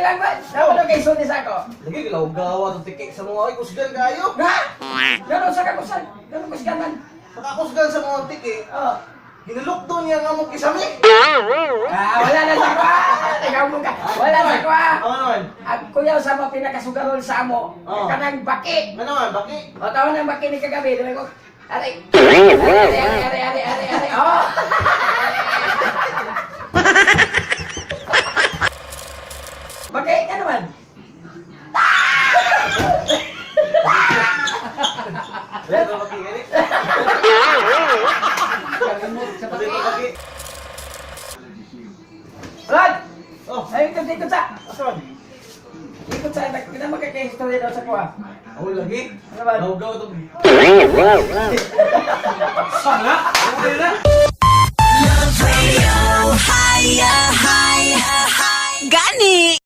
lang ba? Dapat na kay sulti sa ako. Lagi gawa tong tiki sa mga ay kusgan kayo. Ha? Ganun sa kakusan. Ganun kusgan man. Nakakusgan sa mga tiki. Oh. Ginalukdo niya nga mong kisami. Ah, wala na sa kwa. Ikaw mo ka. Wala sa kwa. Ano naman? Ang kuya sa mga pinakasugarol sa amo, Oh. kanang baki. Ano naman, baki? O, tawa ng baki ni kagabi. Dami ko, aray. Aray, aray, aray, aray, aray, aray. Oh! Baki ka naman. Wala ba baki gani? Sa Wala ba baki? Brad! Oh, Ay, ikot, ikot sa. asa man? Ikot sa. Kinama ka kay history daw sa kuha. Ako lagi. Ano ba? Gawa tong. Sana? Okay na. Higher, higher, high. Gani.